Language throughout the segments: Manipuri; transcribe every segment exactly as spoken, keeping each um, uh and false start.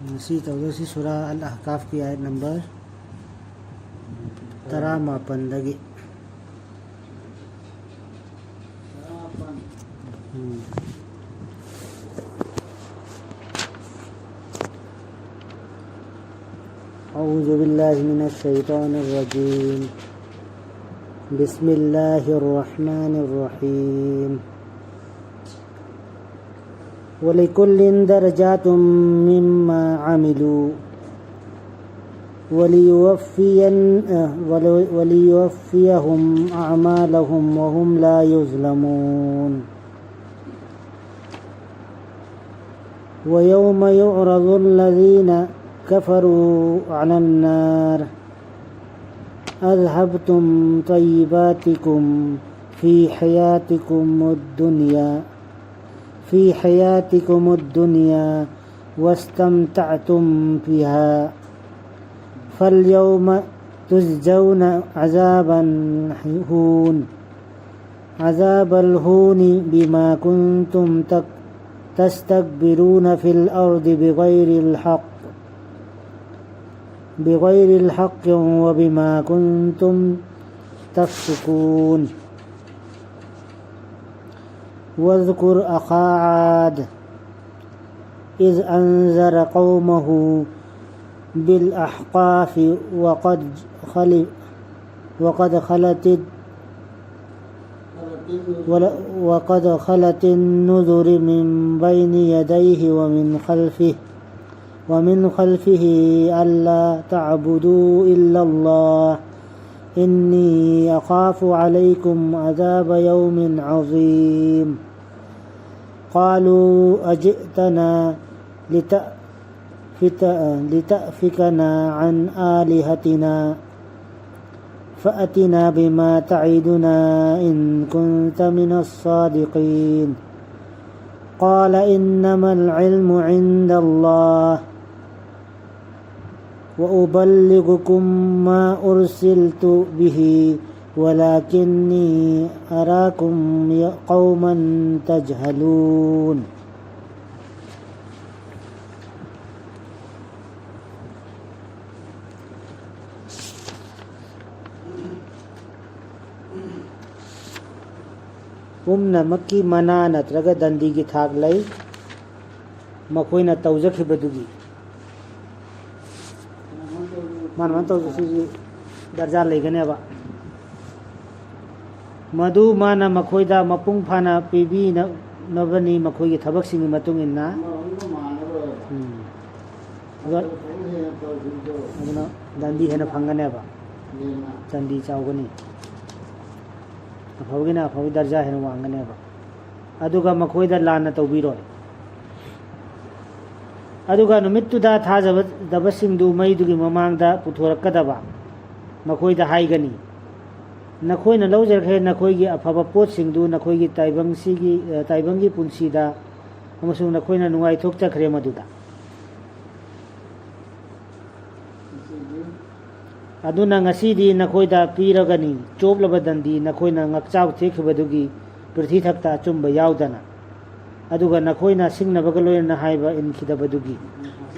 ꯉꯁꯤ ꯇꯧꯗꯣꯏꯁꯤ ꯁꯨꯔꯥ ꯑꯜ ꯑꯍꯀꯥꯐꯀꯤ ꯑꯥꯌꯠ ꯅꯝꯕꯔ ꯇꯔꯥꯃꯥꯄꯟꯗꯒꯤ꯫ ꯎꯝ꯫ أعوذ بالله من الشيطان الرجيم. بسم الله الرحمن الرحيم. ولكل درجات مما عملوا وليوفين-، آه، ولي-، وليوفيهم أعمالهم وهم لا يظلمون. ويوم يعرض الذين كفروا على النار أذهبتم طيباتكم في حياتكم الدنيا، في حياتكم الدنيا واستمتعتم بها فاليوم تجزون عذاب الهون، عذاب الهون بما كنتم تك-، تستكبرون في الأرض بغير الحق، بغير الحق وبما كنتم تفسقون. واذكر أخا عاد إذ أنذر قومه بالأحقاف وقد خل-، وقد خلت ال-، ول-، وقد خلت النذر من بين يديه ومن خلفه، ومن خلفه ألا تعبدوا إلا الله إني أخاف عليكم عذاب يوم عظيم. قالوا أجئتنا لتأفت-، لتأفكنا عن آلهتنا فأتنا بما تعدنا إن كنت من الصادقين. قال إنما العلم عند الله وأبلغكم ما أرسلت به ولكني أراكم قوما تجهلون. ꯄꯨꯝꯅꯃꯛꯀꯤ ꯃꯅꯥ ꯅꯠꯇ꯭ꯔꯒ ꯗꯟꯗꯤꯒꯤ ꯊꯥꯛ ꯂꯩ꯫ ꯃꯈꯣꯏꯅ ꯇꯧꯖꯈꯤꯕꯗꯨꯒꯤ ꯃꯥꯅ ꯃꯥꯅ ꯇꯧꯖꯈꯤꯕꯁꯤꯒꯤ ꯗꯔꯖꯥ ꯂꯩꯒꯅꯦꯕ꯫ ꯃꯗꯨ ꯃꯥꯅ ꯃꯈꯣꯏꯗ ꯃꯄꯨꯡ ꯐꯥꯅ ꯄꯤꯕꯤꯅꯕꯅꯤ, ꯃꯈꯣꯏꯒꯤ ꯊꯕꯛꯁꯤꯡꯒꯤ ꯃꯇꯨꯡ ꯏꯟꯅ꯫ ꯎꯝ꯫ ꯑꯗꯨ-, ꯑꯗꯨꯅ ꯗꯟꯗꯤ ꯍꯦꯟꯅ ꯐꯪꯒꯅꯦꯕ, ꯆꯟꯗꯤ ꯆꯥꯎꯒꯅꯤ, ꯑꯐꯕꯒꯤꯅ ꯑꯐꯕꯒꯤ ꯗꯔꯖꯥ ꯍꯦꯟꯅ ꯋꯥꯡꯒꯅꯦꯕ꯫ ꯑꯗꯨꯒ ꯃꯈꯣꯏꯗ ꯂꯥꯟꯅ ꯇꯧꯕꯤꯔꯣꯏ꯫ ꯑꯗꯨꯒ ꯅꯨꯃꯤꯠꯇꯨꯗ ꯊꯥꯖꯗꯕꯁꯤꯡꯗꯨ ꯃꯩꯗꯨꯒꯤ ꯃꯃꯥꯡꯗ ꯄꯨꯊꯣꯔꯛꯀꯗꯕ꯫ ꯃꯈꯣꯏꯗ ꯍꯥꯏꯒꯅꯤ, "ꯅꯈꯣꯏꯅ ꯂꯧꯖꯔꯛꯈ꯭ꯔꯦ ꯅꯈꯣꯏꯒꯤ ꯑꯐꯕ ꯄꯣꯠꯁꯤꯡꯗꯨ ꯅꯈꯣꯏꯒꯤ ꯇꯥꯏꯕꯪꯁꯤꯒꯤ, ꯑ, ꯇꯥꯏꯕꯪꯒꯤ ꯄꯨꯟꯁꯤꯗ, ꯑꯃꯁꯨꯡ ꯅꯈꯣꯏꯅ ꯅꯨꯡꯉꯥꯏꯊꯣꯛꯆꯈ꯭ꯔꯦ ꯃꯗꯨꯗ꯫ ꯑꯗꯨꯅ ꯉꯁꯤꯗꯤ ꯅꯈꯣꯏꯗ ꯄꯤꯔꯒꯅꯤ ꯆꯣꯞꯂꯕ ꯗꯟꯗꯤ, ꯅꯈꯣꯏꯅ ꯉꯛꯆꯥꯎ ꯊꯦꯛꯈꯤꯕꯗꯨꯒꯤ ꯄ꯭ꯔꯤꯊꯤꯊꯛꯇ ꯑꯆꯨꯝꯕ ꯌꯥꯎꯗꯅ, ꯑꯗꯨꯒ ꯅꯈꯣꯏꯅ ꯁꯤꯡꯅꯕꯒ ꯂꯣꯏꯅꯅ ꯍꯥꯏꯕ ꯏꯟꯈꯤꯗꯕꯗꯨꯒꯤ,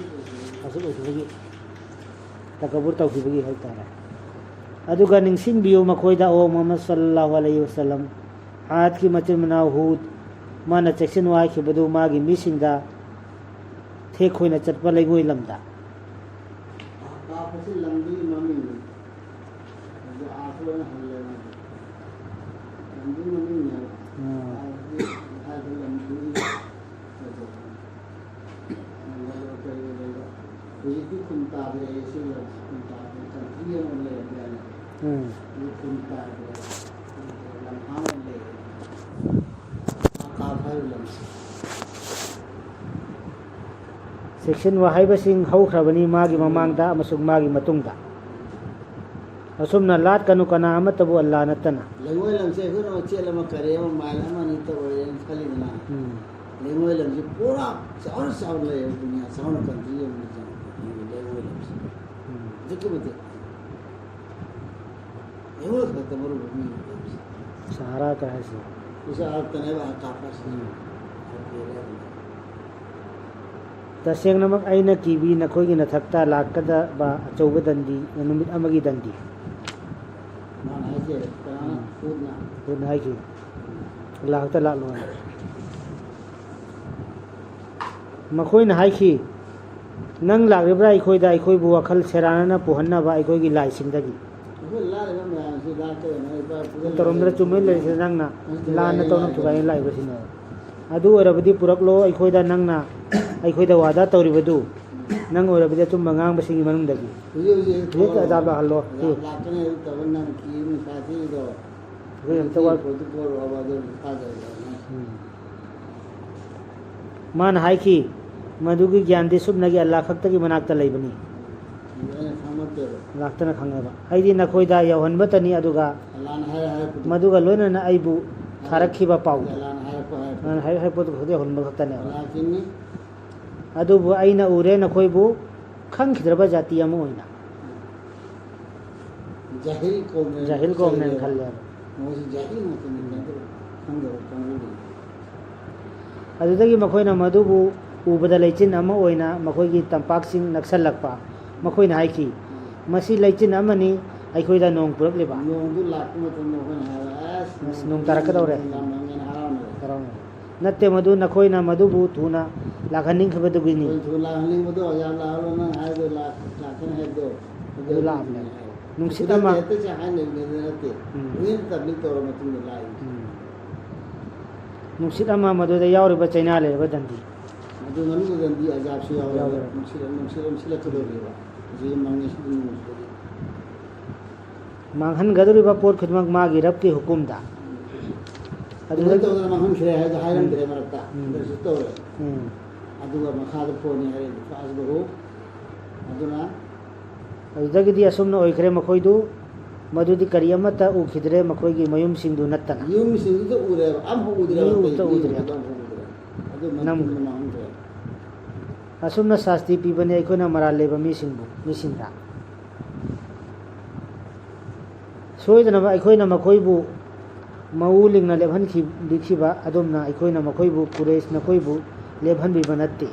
ꯐꯥꯁꯤꯛ ꯑꯣꯏꯈꯤꯕꯒꯤ, ꯇꯀꯕꯨꯔ ꯇꯧꯈꯤꯕꯒꯤ ꯍꯥꯏꯕ ꯇꯥꯔꯦ꯫ ꯑꯗꯨꯒ ꯅꯤꯡꯁꯤꯡꯕꯤꯌꯨ ꯃꯈꯣꯏꯗ, ꯑꯣ ꯃꯨꯍꯝꯃꯗ ꯁꯜꯂꯜꯂꯥꯍꯨ ꯑꯂꯩꯍꯤ ꯋꯁꯜꯂꯝ, ꯑꯥꯗꯀꯤ ꯃꯆꯤꯟ ꯃꯅꯥꯎ ꯍꯨꯗ, ꯃꯥꯅ ꯆꯦꯛꯁꯤꯟ ꯋꯥ ꯍꯥꯏꯈꯤꯕꯗꯨ ꯃꯥꯒꯤ ꯃꯤꯁꯤꯡꯗ ꯊꯦꯛ ꯈꯣꯏꯅ ꯆꯠꯄ ꯂꯩꯉꯣꯏ ꯂꯝꯗ꯫ ꯑꯍꯀꯥꯐ ꯑꯁꯤ ꯂꯝꯗꯨꯒꯤ ꯃꯃꯤꯡꯅꯤ꯫ ꯑꯗꯨ ꯑꯥꯔꯊ ꯑꯣꯏꯅ ꯍꯜꯂꯦ ꯃꯥꯗꯤ꯫ ꯂꯝꯗꯨꯒꯤ ꯃꯃꯤꯡꯅꯦꯕ꯫ ꯎꯝ꯫ ꯑꯥꯔꯊ ꯍꯥꯏꯕ ꯂꯝꯗꯨꯒꯤ ꯐꯖꯕ꯫ ꯅꯝꯕꯔ ꯀꯔꯤ ꯂꯩꯕ? ꯍꯧꯖꯤꯛꯇꯤ ꯈꯨꯟ ꯇꯥꯗ꯭ꯔꯦ, ꯁꯤ ꯂꯝꯁꯤ ꯈꯨꯟ ꯇꯥꯗ꯭ꯔꯦ, ꯀꯟꯇ꯭ꯔꯤ ꯑꯃ ꯂꯩꯔꯝꯃꯦ꯫ ꯎꯝ꯫ ꯍꯧꯖꯤꯛ ꯈꯨꯟ ꯇꯥꯗ꯭ꯔꯦ, ꯂꯝꯍꯥꯡ ꯑꯣꯏꯅ ꯂꯩꯔꯦ꯫ ꯑꯍꯀꯥꯐ ꯍꯥꯏꯕ ꯂꯝꯁꯤ꯫ ꯆꯦꯛꯁꯤꯟꯋꯥ ꯍꯥꯏꯕꯁꯤꯡ ꯍꯧꯈ꯭ꯔꯕꯅꯤ ꯃꯥꯒꯤ ꯃꯃꯥꯡꯗ ꯑꯃꯁꯨꯡ ꯃꯥꯒꯤ ꯃꯇꯨꯡꯗ꯫ ꯑꯁꯨꯝꯅ ꯂꯥꯠꯀꯅꯨ ꯀꯅꯥ ꯑꯃꯠꯇꯕꯨ ꯑꯜꯂꯥ ꯅꯠꯇꯅ꯫ ꯂꯩꯉꯣꯏ ꯂꯝꯁꯦ ꯑꯩꯈꯣꯏꯅ ꯃꯆꯦꯠ ꯑꯃ, ꯀꯔꯤ ꯑꯃ, ꯃꯥꯏꯜ ꯑꯃ ꯑꯅꯤ ꯇꯧꯔꯦꯅ ꯈꯜꯂꯤꯗꯅ꯫ ꯎꯝ꯫ ꯂꯩꯉꯣꯏ ꯂꯝꯁꯦ ꯄꯨꯔꯥ ꯆꯥꯎꯅ ꯆꯥꯎꯅ ꯂꯩꯌꯦꯕ, ꯗꯨꯅꯤꯌꯥ ꯆꯥꯎꯅ ꯀꯟꯇ꯭ꯔꯤ ꯑꯃꯅ ꯆꯥꯎꯅ ꯂꯩꯉꯣꯏ ꯂꯝꯁꯦ꯫ ꯎꯝ꯫ ꯑꯗꯨꯛꯀꯤ ꯃꯇꯤꯛ꯫ ꯂꯩꯉꯣꯏ ꯈꯛꯇ ꯃꯔꯨ ꯑꯣꯏꯕ ꯃꯤ ꯂꯝꯁꯦ꯫ ꯁꯍꯥꯔꯥ ꯀ ꯍꯥꯏꯁꯦ꯫ ꯁꯍꯥꯔꯥ ꯈꯛꯇꯅꯦꯕ ꯑꯍꯀꯥꯐ ꯍꯥꯏꯁꯦ꯫ ꯎꯝ꯫ ꯇꯁꯦꯡꯅꯃꯛ ꯑꯩꯅ ꯀꯤꯕꯤ ꯅꯈꯣꯏꯒꯤ ꯅꯊꯛꯇ ꯂꯥꯛꯀꯗꯕ ꯑꯆꯧꯕ ꯗꯟꯗꯤ, ꯅꯨꯃꯤꯠ ꯑꯃꯒꯤ ꯗꯟꯗꯤ꯫ ꯃꯥꯅ ꯍꯥꯏꯁꯦ ꯀꯅꯥꯅ? ꯎꯝ꯫ ꯍꯨꯗꯅ꯫ ꯍꯨꯗꯅ ꯍꯥꯏꯈꯤ꯫ ꯎꯝ꯫ ꯂꯥꯛꯇ ꯂꯥꯛꯂꯣ ꯍꯥꯏ꯫ ꯃꯈꯣꯏꯅ ꯍꯥꯏꯈꯤ, "ꯅꯪ ꯂꯥꯛꯂꯤꯕ꯭ꯔꯥ ꯑꯩꯈꯣꯏꯗ, ꯑꯩꯈꯣꯏꯕꯨ ꯋꯥꯈꯜ ꯁꯦꯔꯥꯟꯅꯅ ꯄꯨꯍꯟꯅꯕ ꯑꯩꯈꯣꯏꯒꯤ ꯂꯥꯏꯁꯤꯡꯗꯒꯤ?" ꯑꯩꯈꯣꯏ ꯂꯥꯛꯂꯤꯕ ꯃꯌꯥꯝꯁꯤ ꯂꯥꯛꯇꯕꯅ ꯏꯄꯥ ꯄꯨꯗ ꯇꯧꯔꯝꯗꯅ ꯂꯩꯔꯤꯕ ꯆꯨꯝꯃꯦ ꯂꯩꯔꯤꯁꯦ ꯅꯪꯅ ꯃꯁꯤ ꯂꯥꯟꯅ ꯂꯥꯛꯑꯦ ꯇꯧꯅ ꯂꯥꯛꯑꯦ꯫ ꯊꯨꯒꯥꯏꯅ ꯂꯥꯛꯏꯕꯁꯤꯅꯦꯕ꯫ ꯑꯗꯨ ꯑꯣꯏꯔꯕꯗꯤ ꯄꯨꯔꯛꯂꯣ ꯑꯩꯈꯣꯏꯗ ꯅꯪꯅ ꯑꯩꯈꯣꯏꯗ ꯋꯥꯗꯥ ꯇꯧꯔꯤꯕꯗꯨ꯫ ꯅꯪ ꯑꯣꯏꯔꯕꯗꯤ ꯑꯆꯨꯝꯕ ꯉꯥꯡꯕꯁꯤꯡꯒꯤ ꯃꯅꯨꯡꯗꯒꯤ꯫ ꯍꯧꯖꯤꯛ ꯍꯧꯖꯤꯛ ꯍꯧꯖꯤꯛ ꯊꯣꯛꯂꯛꯑꯣ꯫ ꯑꯖꯥꯕ ꯂꯥꯛꯍꯜꯂꯣ꯫ ꯑꯖꯥꯕ ꯂꯥꯛꯀꯅꯤ ꯍꯥꯏꯕ ꯇꯧꯕ ꯅꯪ ꯀꯤꯕ ꯅꯨꯡꯁꯥ ꯊꯤꯔꯤꯗꯣ꯫ ꯑꯩꯈꯣꯏ ꯑꯝꯇ ꯋꯥ- ꯄꯣꯠꯇꯨ ꯄꯣꯔꯛꯑꯣꯕ ꯑꯗꯨ ꯊꯥꯖꯔꯦ꯫ ꯎꯝ꯫ ꯃꯥꯅ ꯍꯥꯏꯈꯤ, "ꯃꯗꯨꯒꯤ ꯒ꯭ꯌꯥꯟꯗꯤ ꯁꯨꯞꯅꯒꯤ ꯑꯜꯂꯥꯍ ꯈꯛꯇꯒꯤ ꯃꯅꯥꯛꯇ ꯂꯩꯕꯅꯤ"꯫ ꯑꯗꯨ ꯑꯩꯅ ꯈꯪꯕ ꯅꯠꯇꯦꯕ꯫ ꯂꯥꯛꯇꯅ ꯈꯪꯉꯦꯕ꯫ "ꯑꯩꯗꯤ ꯅꯈꯣꯏꯗ ꯌꯧꯍꯟꯕꯇꯅꯤ, ꯑꯗꯨꯒ ꯑꯜꯂꯥꯍꯅ ꯍꯥꯏꯔ ꯍꯥꯏꯔꯛꯄꯗꯣ꯫ ꯃꯗꯨꯒ ꯂꯣꯏꯅꯅ ꯑꯩꯕꯨ ꯊꯥꯔꯛꯈꯤꯕ ꯄꯥꯎꯗꯨ"꯫ ꯑꯜꯂꯥꯍꯅ ꯍꯥꯏꯔꯛꯄ ꯍꯥꯏꯔꯛꯄꯗꯣ꯫ ꯑꯜꯂꯥꯍꯅ ꯍꯥꯏꯔꯛ ꯍꯥꯏꯔꯛꯄꯗꯨ ꯈꯛꯇ ꯌꯧꯍꯟꯕ ꯈꯛꯇꯅꯦꯕ꯫ ꯑꯜꯂꯥꯍ ꯆꯤꯟꯅꯤ꯫ ꯑꯗꯨꯕꯨ ꯑꯩꯅ ꯎꯔꯦ ꯅꯈꯣꯏꯕꯨ ꯈꯪꯈꯤꯗ꯭ꯔꯕ ꯖꯥꯇꯤ ꯑꯃ ꯑꯣꯏꯅ꯫ ꯖꯥꯍꯤꯜ ꯀꯧꯝꯅꯦꯅ ꯖꯥꯍꯤꯜ ꯀꯧꯝꯅꯦꯅ ꯈꯜꯂꯦꯕ꯫ ꯈꯜꯂꯦꯕ꯫ ꯃꯣꯏꯁꯤ ꯖꯥꯍꯤꯜ ꯉꯥꯛꯇꯅꯤ, ꯎꯝ꯫ ꯈꯪꯗꯕ, ꯈꯪꯗꯕ ꯀꯥꯡꯕꯨꯗꯨꯅꯤ꯫ ꯑꯗꯨꯗꯒꯤ ꯃꯈꯣꯏꯅ ꯃꯗꯨꯕꯨ ꯎꯕꯗ ꯂꯩꯆꯤꯟ ꯑꯃ ꯑꯣꯏꯅ ꯃꯈꯣꯏꯒꯤ ꯇꯝꯄꯥꯛꯁꯤꯡ ꯅꯛꯁꯜꯂꯛꯄ꯫ ꯃꯈꯣꯏꯅ ꯍꯥꯏꯈꯤ, ꯎꯝ꯫ "ꯃꯁꯤ ꯂꯩꯆꯤꯟ ꯑꯃꯅꯤ, ꯑꯩꯈꯣꯏꯗ ꯅꯣꯡ ꯄꯨꯔꯛꯂꯤꯕ"꯫ ꯅꯣꯡꯗꯨ ꯂꯥꯛꯄ ꯃꯇꯝꯗ ꯑꯩꯈꯣꯏꯅ ꯍꯥꯏꯕ, "ꯑꯁ, ꯑꯁ, ꯅꯣꯡ ꯇꯥꯔꯛꯀꯗꯧꯔꯦ꯫ ꯌꯥꯝ ꯃꯪꯉꯦꯅ" ꯍꯔꯥꯎꯅꯔꯦ꯫ ꯍꯔꯥꯎꯅꯔꯦ꯫ ꯅꯠꯇꯦ, ꯃꯗꯨ ꯅꯈꯣꯏꯅ ꯃꯗꯨꯕꯨ ꯊꯨꯅ ꯂꯥꯛꯍꯟꯅꯤꯡꯕꯗꯨꯒꯤꯅꯤ꯫ ꯑꯩꯈꯣꯏ ꯊꯨꯅ ꯂꯥꯛꯍꯟꯅꯤꯡꯕꯗꯣ, ꯌꯥꯝ ꯂꯥꯛꯍꯜꯂꯣ, ꯅꯪ ꯍꯥꯏꯗꯣ ꯂꯥꯛ-, ꯂꯥꯛꯀꯅꯤ ꯍꯥꯏꯕꯗꯣ꯫ ꯑꯗꯨ ꯂꯥꯛꯑꯕꯅꯦ꯫ ꯑꯗꯨ ꯅꯨꯡꯁꯤꯠ ꯈꯨꯗꯛꯇ ꯑꯃ ꯍꯦꯛꯇ ꯆꯦꯛ ꯍꯥꯏꯅꯕꯤꯗ ꯅꯠꯇꯦ꯫ ꯎꯝ꯫ ꯀꯨꯏꯅ ꯇꯕ꯭ꯂꯤꯛ ꯇꯧꯔ ꯃꯇꯨꯡꯗ ꯂꯥꯛꯏ꯫ ꯎꯝ꯫ ꯅꯨꯡꯁꯤꯠ ꯑꯃ ꯃꯗꯨꯗ ꯌꯥꯎꯔꯤꯕ ꯆꯩꯅꯥ ꯂꯩꯔꯕ ꯗꯟꯗꯤ꯫ ꯑꯗꯨ ꯃꯅꯨꯡꯗ ꯗꯟꯗꯤ ꯑꯖꯥꯕꯁꯨ ꯌꯥꯎꯔꯦ꯫ ꯌꯥꯎꯔꯦ꯫ ꯅꯨꯡꯁꯤꯠ, ꯅꯨꯡꯁꯤꯠ ꯑꯃ ꯁꯤꯜꯂꯛꯀꯗꯧꯔꯤꯕ꯫ ꯍꯧꯖꯤꯛ ꯃꯪꯉꯤꯁꯤꯗꯤ ꯅꯣꯡꯁꯤꯗꯤ꯫ ꯃꯥꯡꯍꯟꯒꯗꯧꯔꯤꯕ ꯄꯣꯠ ꯈꯨꯗꯤꯡꯃꯛ ꯃꯥꯒꯤ ꯔꯕꯀꯤ ꯍꯨꯀꯨꯝꯗ꯫ ꯑꯗꯨꯃꯥꯏꯅ ꯑꯗꯨꯗꯒꯤ ꯇꯧꯗꯅ ꯃꯥꯡꯍꯟꯈ꯭ꯔꯦ ꯍꯥꯏꯗꯣ ꯍꯥꯏꯔꯝꯗ꯭ꯔꯦ ꯎꯝ꯫ ꯃꯔꯛꯇ꯫ ꯎꯝ꯫ ꯑꯗꯨꯁꯨ ꯇꯧꯔꯦ꯫ ꯎꯝ꯫ ꯑꯗꯨꯒ ꯃꯈꯥꯗ ꯄꯣꯟꯅꯤ ꯍꯥꯏꯔꯦ, ꯐꯥꯁꯕꯍꯨ꯫ ꯑꯗꯨꯅ ꯑꯗꯨꯗꯒꯤꯗꯤ ꯑꯁꯨꯝꯅ ꯑꯣꯏꯈ꯭ꯔꯦ ꯃꯈꯣꯏꯗꯨ, ꯃꯗꯨꯗꯤ ꯀꯔꯤ ꯑꯃꯠꯇ ꯎꯈꯤꯗ꯭ꯔꯦ, ꯃꯈꯣꯏꯒꯤ ꯃꯌꯨꯝꯁꯤꯡꯗꯨ ꯅꯠꯇꯅ꯫ ꯌꯨꯝꯁꯤꯡꯗꯨꯗ ꯎꯔꯦꯕ, ꯑꯃꯐꯥꯎ ꯎꯗ꯭ꯔꯦꯕ, ꯃꯤ ꯑꯇꯩ ꯑꯃꯠꯇ ꯃꯤ ꯎꯗ꯭ꯔꯦ꯫ ꯎꯗ꯭ꯔꯦ, ꯑꯃꯐꯥꯎ ꯎꯗ꯭ꯔꯦ꯫ ꯑꯗꯨ ꯅꯝꯈ꯭ꯔꯦ꯫ ꯃꯇꯨꯡꯗ ꯃꯥꯡꯍꯟꯈ꯭ꯔꯦ꯫ ꯑꯁꯨꯝꯅ ꯁꯥꯁꯇꯤ ꯄꯤꯕꯅꯤ ꯑꯩꯈꯣꯏꯅ ꯃꯔꯥꯜ ꯂꯩꯕ ꯃꯤꯁꯤꯡꯕꯨ, ꯃꯤꯁꯤꯡꯗ꯫ ꯁꯣꯏꯗꯅꯕ ꯑꯩꯈꯣꯏꯅ ꯃꯈꯣꯏꯕꯨ ꯃꯑꯣꯡ ꯂꯤꯡꯅ ꯂꯦꯞꯍꯟꯈꯤꯕꯤꯈꯤꯕ ꯑꯗꯨꯝꯅ ꯑꯩꯈꯣꯏꯅ ꯃꯈꯣꯏꯕꯨ, ꯀꯨꯔꯦꯁ, ꯅꯈꯣꯏꯕꯨ ꯂꯦꯞꯍꯟꯕꯤꯕ ꯅꯠꯇꯦ꯫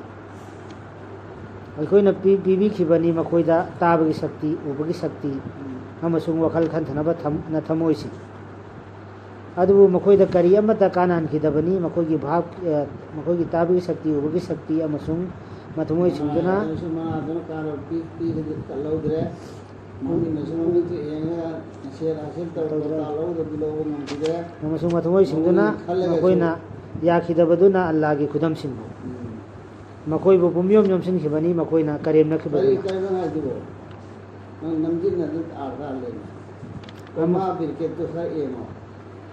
ꯑꯩꯈꯣꯏꯅ ꯄꯤ-, ꯄꯤꯕꯤꯈꯤꯕꯅꯤ ꯃꯈꯣꯏꯗ ꯇꯥꯕꯒꯤ ꯁꯛꯇꯤ, ꯎꯕꯒꯤ ꯁꯛꯇꯤ, ꯑꯃꯁꯨꯡ ꯋꯥꯈꯜ ꯈꯟꯊꯅꯕ ꯊꯝ-, ꯅꯊꯝꯃꯣꯏꯁꯤꯡ꯫ ꯑꯗꯨꯕꯨ ꯃꯈꯣꯏꯗ ꯀꯔꯤ ꯑꯃꯠꯇ ꯀꯥꯟꯅꯍꯟꯈꯤꯗꯕꯅꯤ꯫ ꯃꯈꯣꯏꯒꯤ ꯚꯥꯞ, ꯑ, ꯃꯈꯣꯏꯒꯤ ꯇꯥꯕꯒꯤ ꯁꯛꯇꯤ, ꯎꯕꯒꯤ ꯁꯛꯇꯤ ꯑꯃꯁꯨꯡ ꯃꯊꯃꯣꯏ ꯁꯤꯡꯗꯨꯅ ꯃꯉꯥ ꯑꯗꯨꯅ ꯀꯥꯟꯅꯕ ꯄꯤ-, ꯄꯤꯕꯗꯤ ꯀꯜꯍꯧꯗ꯭ꯔꯦ꯫ ꯃꯃꯤꯠꯅꯁꯨ ꯃꯃꯤꯠꯇꯨ ꯌꯦꯡꯉꯒ ꯁꯦꯜ ꯍꯥꯁꯤꯜ ꯇꯧꯔꯛꯄ ꯇꯧꯗ꯭ꯔꯦ꯫ ꯇꯥꯜꯍꯧꯗꯕꯗꯤ ꯂꯧꯕ ꯉꯝꯈꯤꯗ꯭ꯔꯦ꯫ ꯑꯃꯁꯨꯡ ꯃꯊꯃꯣꯏ ꯁꯤꯡꯗꯨꯅ ꯃꯈꯣꯏꯅ ꯈꯜꯂꯒꯁꯨ ꯃꯈꯣꯏꯅ ꯌꯥꯈꯤꯗꯕꯗꯨꯅ ꯑꯜꯂꯥꯒꯤ ꯈꯨꯗꯝꯁꯤꯡꯕꯨ꯫ ꯎꯝ꯫ ꯃꯈꯣꯏꯕꯨ ꯄꯨꯝꯌꯣꯝ ꯌꯣꯝꯁꯤꯟꯈꯤꯕꯅꯤ, ꯃꯈꯣꯏꯅ ꯀꯔꯦꯝꯅꯈꯤꯕꯗꯨꯅ꯫ ꯀꯔꯤ, ꯀꯔꯤꯅꯣ ꯍꯥꯏꯁꯤꯕꯣ? ꯅꯪ ꯅꯝꯖꯤꯟꯅꯗꯅ ꯑꯥꯔꯊ ꯍꯜꯂꯦꯅꯦ꯫ ꯑꯃ ꯑꯃ ꯕꯤꯔꯀꯦꯠꯇꯨ ꯈꯔ ꯌꯦꯡꯉꯣ꯫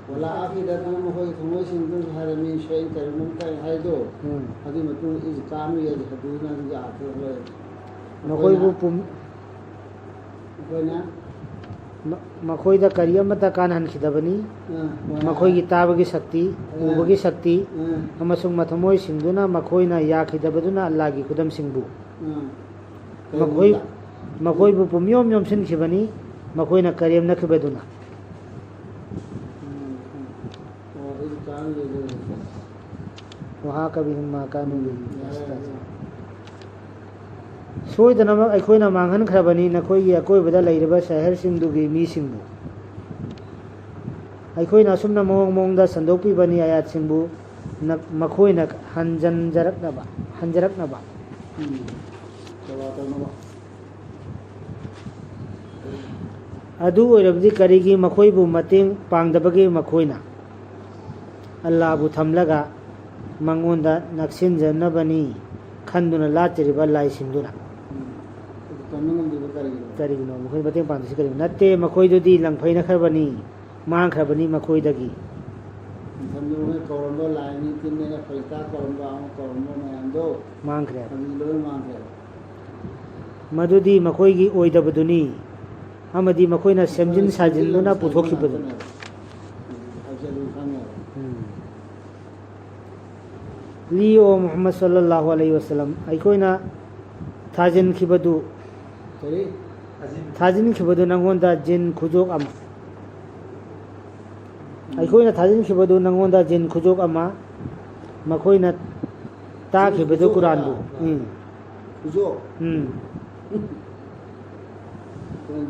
ꯋꯥꯂꯥ ꯑꯥꯈꯤꯔꯠꯅ ꯃꯈꯣꯏꯒꯤ ꯊꯃꯣꯏꯁꯤꯡꯗꯨ ꯍꯥꯏꯔꯝꯃꯤ, ꯁꯣꯏꯅ ꯀꯔꯤꯒꯨꯝꯕ ꯑꯃꯇ ꯍꯥꯏꯗꯣ꯫ ꯎꯝ꯫ ꯑꯗꯨꯒꯤ ꯃꯇꯨꯡꯗ ꯏꯖ ꯀꯥꯅꯨ ꯌꯖꯍꯗꯨꯅ ꯑꯗꯨꯒꯤ ꯑꯥꯔꯊ ꯂꯣꯏ꯫ ꯃꯈꯣꯏꯕꯨ ꯑꯩꯈꯣꯏꯅ ꯄꯨꯝ-, ꯑꯩꯈꯣꯏꯅ ꯃ-, ꯃꯈꯣꯏꯗ ꯀꯔꯤ ꯑꯃꯠꯇ ꯀꯥꯟꯅꯍꯟꯈꯤꯗꯕꯅꯤ꯫ ꯑꯥ, ꯍꯣꯏ꯫ ꯃꯈꯣꯏꯒꯤ ꯇꯥꯕꯒꯤ ꯁꯛꯇꯤ, ꯑꯥ꯫ ꯎꯕꯒꯤ ꯁꯛꯇꯤ, ꯑꯥ꯫ ꯑꯃꯁꯨꯡ ꯃꯊꯃꯣꯏꯁꯤꯡꯗꯨꯅ ꯃꯈꯣꯏꯅ ꯌꯥꯈꯤꯗꯕꯗꯨꯅ ꯑꯜꯂꯥꯒꯤ ꯈꯨꯗꯝꯁꯤꯡꯕꯨ꯫ ꯑꯥ꯫ ꯃꯈꯣꯏ, ꯀꯔꯤꯒꯨꯝꯕ? ꯃꯈꯣꯏꯕꯨ ꯄꯨꯝꯌꯣꯝ ꯌꯣꯝꯁꯤꯟꯈꯤꯕꯅꯤ, ꯃꯈꯣꯏꯅ ꯀꯔꯦꯝꯅꯈꯤꯕꯗꯨꯅ꯫ ꯎꯝ, ꯎꯝ꯫ ꯑꯣ, ꯑꯩꯗꯤ ꯀꯥꯟꯅꯗꯦ ꯑꯗꯨ ꯑꯣꯏꯔꯗꯤ꯫ ꯋꯍꯥꯀ ꯕꯤꯍꯤꯝ ꯃꯥ ꯀꯥꯅꯨ ꯕꯤꯍꯤ ꯎꯝ, ꯌꯥꯔꯦ, ꯌꯥꯔꯦ꯫ ꯌꯥꯁꯇꯥꯖꯤꯎꯟ꯫ ꯁꯣꯏꯗꯅꯃꯛ ꯑꯩꯈꯣꯏꯅ ꯃꯥꯡꯍꯟꯈ꯭ꯔꯕꯅꯤ, ꯅꯈꯣꯏꯒꯤ ꯑꯀꯣꯏꯕꯗ ꯂꯩꯔꯤꯕ ꯁꯍꯔꯁꯤꯡꯗꯨꯒꯤ ꯃꯤꯁꯤꯡꯕꯨ꯫ ꯑꯩꯈꯣꯏꯅ ꯑꯁꯨꯝꯅ ꯃꯑꯣꯡ ꯃꯑꯣꯡꯗ ꯁꯟꯗꯣꯛꯄꯤꯕꯅꯤ ꯑꯥꯌꯥꯠꯁꯤꯡꯕꯨ, ꯅ-, ꯃꯈꯣꯏꯅ ꯍꯟꯖꯟꯖꯔꯛꯅꯕ, ꯍꯟꯖꯔꯛꯅꯕ꯫ ꯎꯝ꯫ ꯁꯦꯕꯥ ꯇꯧꯅꯕ꯫ ꯑꯗꯨ ꯑꯣꯏꯔꯕꯗꯤ ꯀꯔꯤꯒꯤ ꯃꯈꯣꯏꯕꯨ ꯃꯇꯦꯡ ꯄꯥꯡꯗꯕꯒꯦ? ꯃꯈꯣꯏꯅ ꯑꯜꯂꯥꯕꯨ ꯊꯝꯂꯒ ꯃꯉꯣꯟꯗ ꯅꯛꯁꯤꯟꯖꯅꯕꯅꯤ ꯈꯟꯗꯨꯅ ꯂꯥꯠꯆꯔꯤꯕ ꯂꯥꯏꯁꯤꯡꯗꯨꯅ꯫ ꯎꯝ꯫ ꯑꯗꯨ ꯇꯝꯕ ꯉꯝꯗ꯭ꯔꯤꯕ ꯀꯔꯤꯒꯤꯅꯣ? ꯀꯔꯤꯒꯤꯅꯣ? ꯃꯈꯣꯏ ꯃꯇꯦꯡ ꯄꯥꯡꯗ꯭ꯔꯤꯁꯤ ꯀꯔꯤꯒꯤꯅꯣ? ꯅꯠꯇꯦ, ꯃꯈꯣꯏꯗꯨꯗꯤ ꯂꯪꯐꯩꯅꯈ꯭ꯔꯕꯅꯤ, ꯃꯥꯡꯈ꯭ꯔꯕꯅꯤ ꯃꯈꯣꯏꯗꯒꯤ꯫ ꯃꯇꯝꯗꯨꯗ ꯃꯣꯏ ꯀꯧꯔꯝꯕ ꯂꯥꯏꯅꯤ, ꯇꯤꯟꯅꯦꯅ ꯐꯩꯇꯥ ꯀꯧꯔꯝꯕ, ꯑꯃ ꯀꯧꯔꯝꯕ ꯃꯌꯥꯝꯗꯣ ꯃꯥꯡꯈ꯭ꯔꯦ꯫ ꯑꯗꯨꯗꯤ ꯂꯣꯏ ꯃꯥꯡꯈ꯭ꯔꯦ꯫ ꯃꯗꯨꯗꯤ ꯃꯈꯣꯏꯒꯤ ꯑꯣꯏꯗꯕꯗꯨꯅꯤ, ꯑꯃꯗꯤ ꯃꯈꯣꯏꯅ ꯁꯦꯝꯖꯤꯟ ꯁꯥꯖꯤꯟꯗꯨꯅ ꯄꯨꯊꯣꯛꯈꯤꯕꯗꯨꯅꯤ꯫ ꯎꯝ꯫ ꯂꯤ ꯑꯣ ꯃꯨꯍꯝꯃꯗ ꯁꯜꯂꯜꯂꯥꯍꯨ ꯑꯂꯩꯍꯤ ꯋꯁꯜꯂꯝ, ꯑꯩꯈꯣꯏꯅ ꯊꯥꯖꯤꯟꯈꯤꯕꯗꯨ, ꯀꯔꯤ? ꯊꯥꯖꯤꯟꯈꯤꯕꯗꯨ ꯅꯪꯉꯣꯟꯗ ꯖꯤꯟ ꯈꯨꯖꯣꯞ ꯑꯃ꯫ ꯑꯩꯈꯣꯏꯅ ꯊꯥꯖꯤꯟꯈꯤꯕꯗꯨ ꯅꯪꯉꯣꯟꯗ ꯖꯤꯟ ꯈꯨꯖꯣꯞ ꯑꯃ, ꯃꯈꯣꯏꯅ ꯇꯥꯈꯤꯕꯗꯨ ꯈꯨꯖꯣꯞ ꯀꯨꯔꯥꯟꯕꯨ꯫ ꯍꯥꯏꯕ? ꯎꯝ꯫ ꯈꯨꯖꯣꯞ? ꯎꯝ꯫